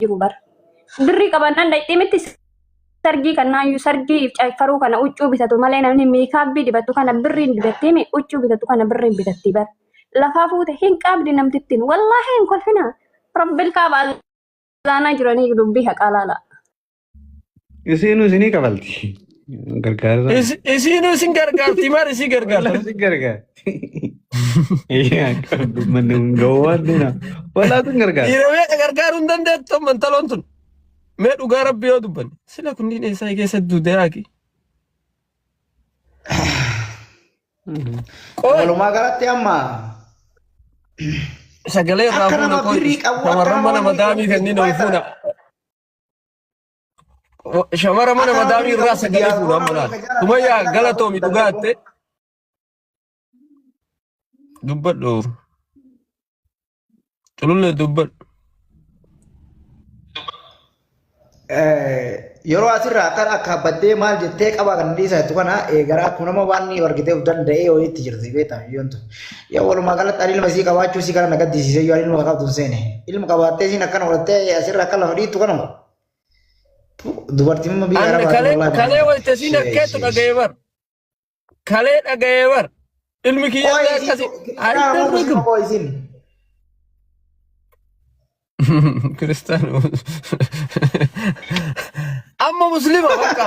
Jiru bar. Birrii qabannaan dhaqxee miti sargii kannaayyuu sargii faruu kana huccuu bitatu malee namni meekaappii dibatu kana birriin dibattee mi huccuu bitatu kana birriin bitatti bar. Lafaa fuute hin qabdi namtittiin wallaahi hin kolfina. Rabbil kaaba azaanaa jiranii dubbii haqaa laala. Isiinuu isinii kafalti. Gargaarsa. Isiinuu isin gargaarti maal isii gargaarta? Isin gargaarti. Manni kun gowwaan dina. Walaa tun gargaarti. Dhiira meeqa gargaaruu hin dandeettu amma intaloon tun. Mee dhugaa rabbi yoo dubbanne. Sila kunniin eessaa keessa duudee haaqi. Qoy Walumaa galatti amma sagalee irraa akka fuuna nama qoy birrii qabu akka shamarran nama mana wanni madaamii kanneen ol fuuna. Shamara mana Akka nama madaamii birrii irraa qabu sagalee fuuna diyaaspoora amma laal. waliin ka jaalatu Sumayyaa akka galatoomi dhugaatte dubbadhu. Culullee dubbadhu. Yeroo asirraa akka akka baddee maal jettee qabaa kan dhiisa jettu kana gara akkuma nama waan ni argitee of danda'ee ho'iitti jirti beektaa biyyoon tun. Yaa walumaa galatti ani ilma isii qabaachuu isii kana na gaddisiisee yoo ani ilma qabdu hin seene. Ilma qabaattee isiin akkana godhattee asirraa akka lafa dhiittu kanuma. Dubartiin biyya Anni Arabaati kalee wallaahi. kalee wayita isiin akkeettu dhaga'ee bar. Kalee dhaga'ee bar. Ilmi kiyya Qoy illee akkasi. isiin kiristaana moo Aydarragum. muslima qoy isiin. Kiristaana. Amma muslima bakka.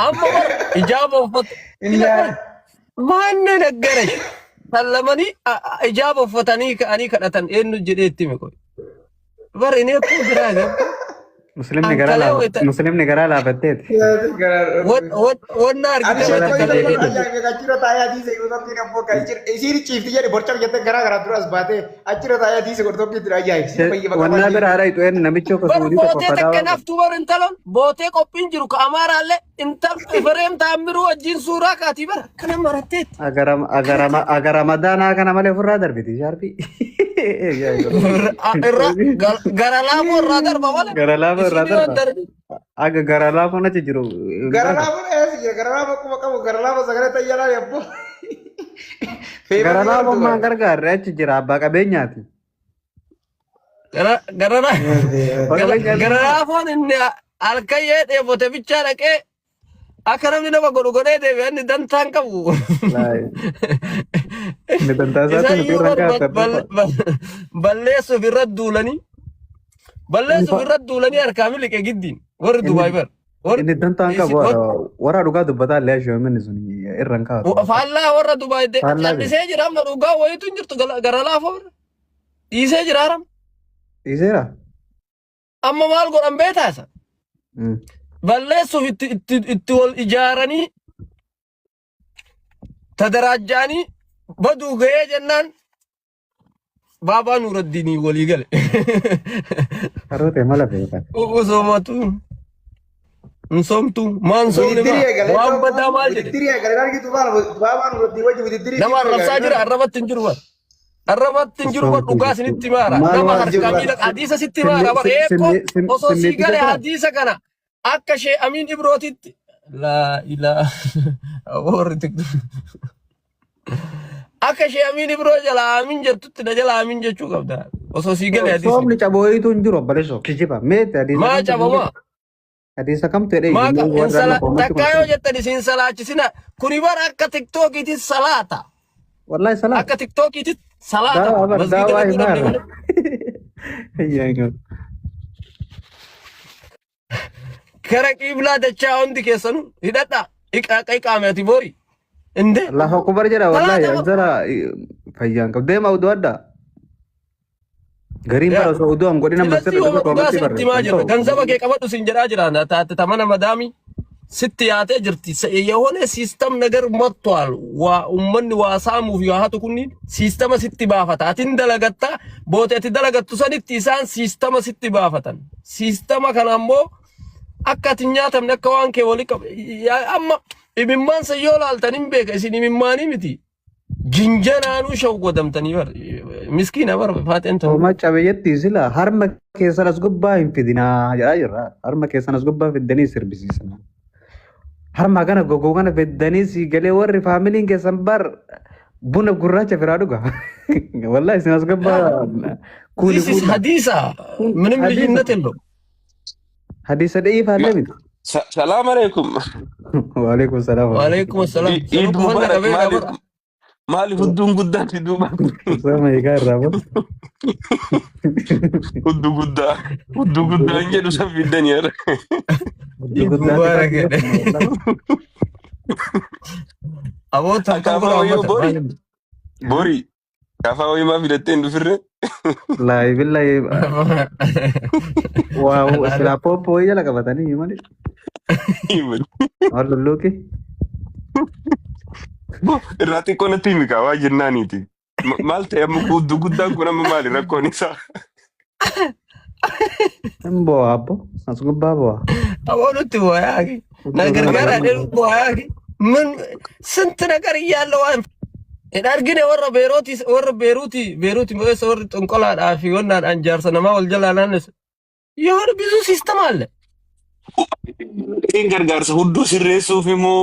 Amma bar ijaaba uffatu. Innaa Maanne naggaresh. Sallamanii ijaaba uffatanii ka'anii kadhatan eenyu jedhee itti hime qoy. Bar inni akkuma biraa gabba. Muslimni garaa Ankalee laafa. wayita Muslimni garaa laafatteeti. wanna Ani argite ishee wayita qoy kalee tokko ajaa'iba achirra taa'ee hadiisa yeroo tokko ammoo kan isiin ciifti jedhe borcam jettee garaa garaa dura as baatee achirra taa'ee hadiisa godhu itti ajaa'ibsi fayyee bakka Wannaa baay'ee. bira haadha ixu'een namichi akka Bar suudii tokko bootee takka fadaawaa naftuu bar intaloon bootee qophiin jiru ka amaaraallee intal Ifreem Taammiruu wajjin suuraa kaatii bara kana maratteetti. Aga ramadaanaa kana malee ofirraa darbiti shaarbii. Irra gara laafoo irraa darba malee. Gara laafoo irraa Isin yoo darba. darbi. Aga gara laafoon achi jiru. Gara laafoo eessa jira gara laafoo quba qabu gara laafoo sagalee xayyaraa yabboo. Gara laafoon maan gargaarre achi jira abbaa qabeenyaati. Gara gara Abbaa qabeenyaati. gara laafoon inni halkan yee dheebote bichaa dhaqee akka namni nama godhu godhee deebi'e inni dantaan qabu. Inni dantaa isaatti nuti Isayyuu irra bar kaasa. balleessuuf irra duulanii balleessuuf irra duulanii harkaa miliqe giddiin warri Dubaay bar. Warri Inni dantaan qabu warra dhugaa dubbataa illee ashoominni sun irra hin kaa'atu. Faallaa warra Dubaay Faallaa callisee jira amma dhugaa wayitu hin jirtu gara laafoo bira. Dhiisee jira haram. Dhiiseera? Amma maal godhan beektaa isa? Balleessuuf itti itti itti wal ijaaranii tadaraajjaanii baduu ga'ee jennaan baabaa Nuuraddiinii walii gale. Karootee mala beekan. Osomatu hin soomtu maan soomne Wudiddirii maa eegalee waan badaa maal jedhe wudiddirii eegalee argitu maal baabaan wudiddirii wajji wudiddirii nama arrabsaa jira arrabatti hin jiru bar arrabatti hin jiru bar dhugaa isinitti maara Maal nama waan harkaa jiru? miila hadiisa sitti maara bar eekko osoo sii gale hadiisa kana akka shee amiin ibrootitti laa ilaa warri tiktu akka shee amiin ibroo jala amiin jettutti na jala amiin jechuu qabda osoo sii gale hadiisni Soomni cabooyitu hin jiru obboleessoo kijiba. Meeti hadiisa maa kamtu cabamaa hadiisa kamtu jedhee maa iyyuu warra insala amma koomatti takkaa yoo jettan isin salaachisina kuni bar akka tiktookiitti salaata Wallahi salaata. akka tiktookiitti salaata Daawaa bar masgiida daawaa dhaquu dhabne himaarra. malee Ayyaa Gara qiiblaa dachaa hundi keessanu hidhadha. Iqaaqa iqaame ati bori. Inde. Allahu akbar jedha wallahi Salaata anzala fayyaan qabu. Deema uduu adda. Gariin bara osoo uduu an godhin amma Silatti sirri yooma dhufe dhugaa koomatti sitti himaa jirra. barreessa. Ganzaba kee qabadhu sin jedhaa jira. Taate tamana madaami sitti yaatee jirti. የሆነ ሲስተም ነገር መጥቷል። ዋ ummanni waa saamuuf yoo hatu kunniin siistama sitti baafata. Atin dalagatta boote ati dalagattu sanitti isaan siistama sitti baafatan. Siistama kana ammoo akka ati hin nyaatamne akka waan kee walii qabu. Amma imimmaan san yoo laaltan hin beeka isin imimmaanii miti. Jinjanaanuu shawwadamtanii bar miskiina bar faaxeen ta'u. Hooma cabeeyyatti sila harma keessan as gubbaa hin fidinaa jedhaa jirra. Harma keessan as gubbaa fiddanii sirbisiisna. Harma kana gogoo kana fiddanii si galee warri faamiliin keessan bar buna gurraacha firaa dhuga. Wallahi isin as gubbaa kuuli This is kuula. hadiisa ምንም Hadiisa. ልዩነት የለውም። Hadiisa dhiifaallee miti. Salaam alaikum. Waalaikum salaam. ወአለይኩም ሰላም Eid Mubarak. Maali maali hudduun guddaan si duuba. Sama egaa irraa booda. Hudduu guddaa. Hudduu guddaa hin jedhu san fiddanii har'a. Hudduu guddaa Mubarak jedhe. Aboota Akaafaa wayii bori. Bori. Kaafaa wayii maa fidattee hin dhufirre? Laayi billahi waa silaa pooppoo wayii jala qabatanii malee. Waan lulluuqi. Irraa xiqqoo natti himi kaa waa jennaaniiti. Maal ta'e amma hudduu guddaan kun amma maali rakkoon isaa? Hin bo'aa abbo. As gubbaa bo'aa. አቦኑት ቦያኪ ነገር ጋር አይደል ቦያኪ ምን ስንት ነገር እያለው hin argine warra Beeruuti warra Beeruuti Beeruuti mo'eessa warri xonqolaadhaa fi wannaadhaan jaarsa namaa wal jalaa naannessu የሆነ ብዙ ሲስተም አለ። Isiin gargaarsa hudduu sirreessuuf immoo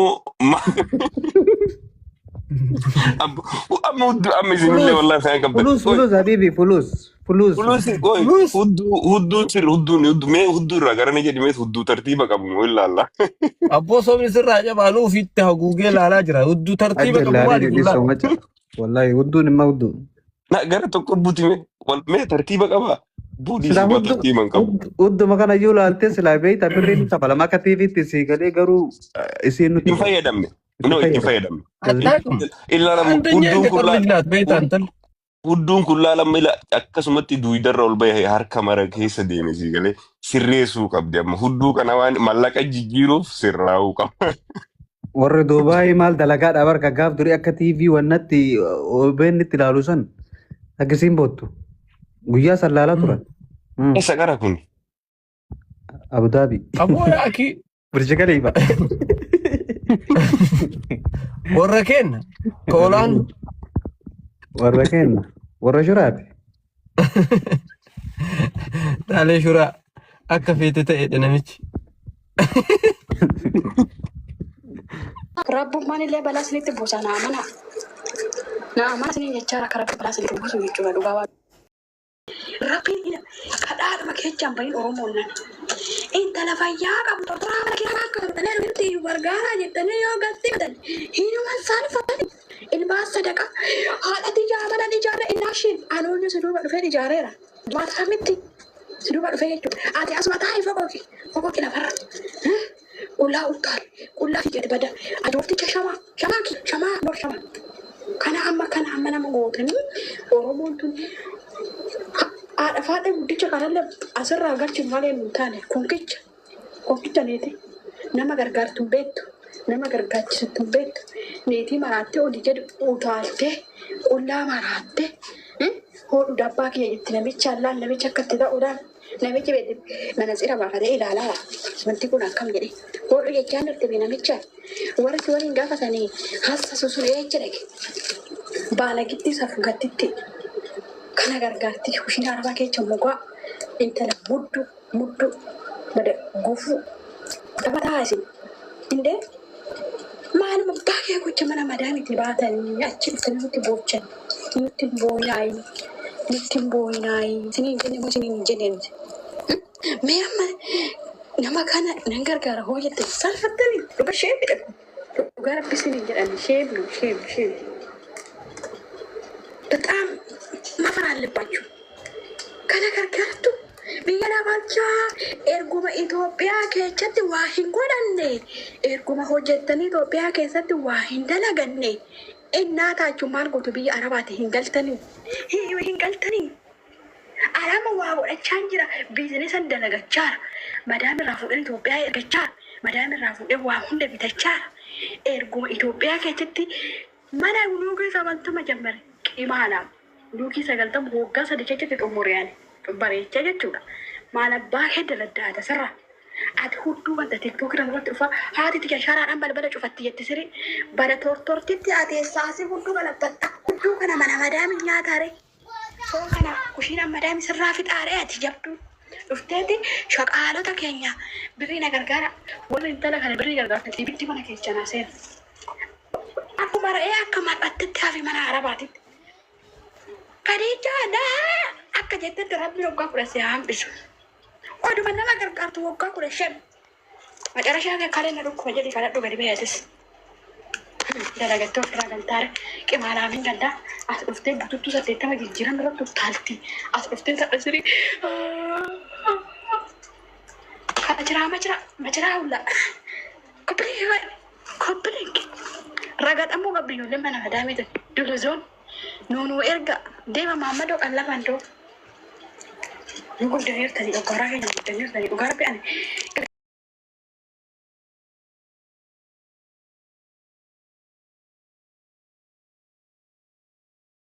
amma hudduu amma isinillee wallahi isaan qabdan. Fulus fulus habibi fulus fulus. Fulus qoy Fulus. Hudduu hudduu sir hudduun hudduu mee hudduu irraa garana jedhi mee hudduu tartiiba qabu moo ilaalla. Abboo soomni sirraa jabaanuu ofiitti haguugee laalaa jira. Hudduu tartiiba qabu Ajja maali laalee kun laala? dhiisoo macha. Wallahi hudduun imma hudduu. Na gara tokko buti mee wal mee tartiiba qaba. Buudii Silaa si hudduu tartiiba hin qabu. hudduma kana iyyuu laaltee silaa beeyta birriin kafalama akka tiiviitti sii galee garuu isiin nutti Hin fayyadamne. itti No ittiin fayyadamne. fayyadamne. አታውቅም። Ilaalamu አንደኛ hudduun kun የገጠር ልጅ ናት ቤት አንተን hudduun kun laalama ila akkasumatti duwidarra ol bahe harka mara keessa deeme sii galee sirreessuu qabdi amma hudduu kana waan mallaqa jijjiiruuf sirraa'uu qaba. Warri Duubaayii maal dalagaadha barka gaaf durii akka TV wannatti OBN itti ilaalu san akkasiin boottu. Guyyaa san laalaa turan. Eessa qara kun? Abu Dhaabi. Aboo yaaki Burj Khalifa. warra kenna koolaan Warra kenna. Warra shuraati. Taalee shuraa akka feete ta'edha namichi. Rabbummaan illee balaa isinitti buusa naa amana. Naa amana isiniin jechaa akka rabbi balaa isinitti buusu jechuudha dhugaa waan. Rabbiin ila kadhaadhuma keechaan bahin Oromoon nan. Intala fayyaa qabdu tortoraa mana keessa akka qabdanii nuti gargaaraa jettanii yoo galsiiftan hinuman saalfatan ilmaan sadaqa haadhati ijaaraman ijaara innaashiin anoonni si duuba dhufee ijaareera. Maataa miti si duuba dhufee jechuudha. Ati asuma taa'ii foqooqi foqooqi lafarra. Qullaa uttaal qullaa fi gadi bada ajoofticha shamaa shamaa ki shamaa bor shamaa. Kana amma nama gootanii Oromoon tun haadha faadha guddicha kanallee asirraa galchinu malee nu hin taane konkicha konkicha neeti nama gargaartu hin beektu nama gargaachisutu hin beektu neetii maraattee olii gadi utaaltee qullaa maraattee hodhu dabbaa kiyya jetti namicha allaan namicha akka itti ta'uudhaan namichi mana tsira baafatee ilaalaa wanti kun akkam jedhe hodhu jechaan darbe namicha warri si waliin gaafatanii hassasu sun eecha dhaqe baalagitti safugattitti kana gargaarti kushiina arabaa keessa mugaa intala muddu muddu bada gufuu taphataa isin indee maaluma baay'ee gocha mana madaamitti baatanii achi dhuftanii nutti boochan nutti hin booyinaayi nutti hin booyinaayi isiniin hin jenne moo isiniin hin jenne nuti mee amma nama kana nan gargaara hoo jette salfattanii dhuga shame dha dhugaa rabbi isiniin jedhan shame ነው shame shame በጣም ማፈር አለባችሁ። Kana gargaartu biyya lafachaa erguma Itoophiyaa keessatti waa hin godhanne erguma hojjettanii Itoophiyaa keessatti waa hin dalaganne innaataachu maal gootu biyya Arabaati hin galtanii hin galtanii Alama waa godhachaa jira biizinesan dalagachaara madaam irraa fuudhan Itoophiyaa ergachaara madaam irraa fuudhee waa hunda bitachaara erguma Itoophiyaa keessatti mana luukii 90 jammare qimaalaam luukii 90 waggaa 3 keessatti xumuriyaan bareechaa jechuudha maal abbaa kee daladdaata sirra ati hudduu wanta tiktook irra irratti dhufa haati tiyya sharaadhaan balbala cufatti jetti siree bara tortortitti ati eessaasii hudduu galabbatta hudduu kana mana madaami nyaataare foon kana kushiinaan madaami sirraa fixaaree ati jabduu dhufteeti shaqaalota keenya birrii na gargaara warri intala kana birrii gargaartan ibiddi mana keessa naa seena akkuma re'ee akka mar'attetti hafi mana arabaatitti. Khadiijaa daa akka jettetti rabbi waggaa 10 si haa hambisu. Oduma nama gargaartu waggaa 15. Macarashaa kee kalee na dhukkuba jedhi kadhadhu gadi bayatis. Dalagattee ofirraa galtaare qimaalaamin gandaa as dhuftee bututtuu 80 jijjiiran irratti uttaalti. As dhuftee tapha sirii. Kana jiraa majiraa majiraa hulla. Koppilinki koppilinki. Ragadhamuu qabdi ijoolleen mana madaamii tun. Duluzoon nuunuu erga deema maammadoo qallabaan doo. Nu guddaniirtanii dhoggaraa keenya guddaniirtanii dhugaa rabbi ani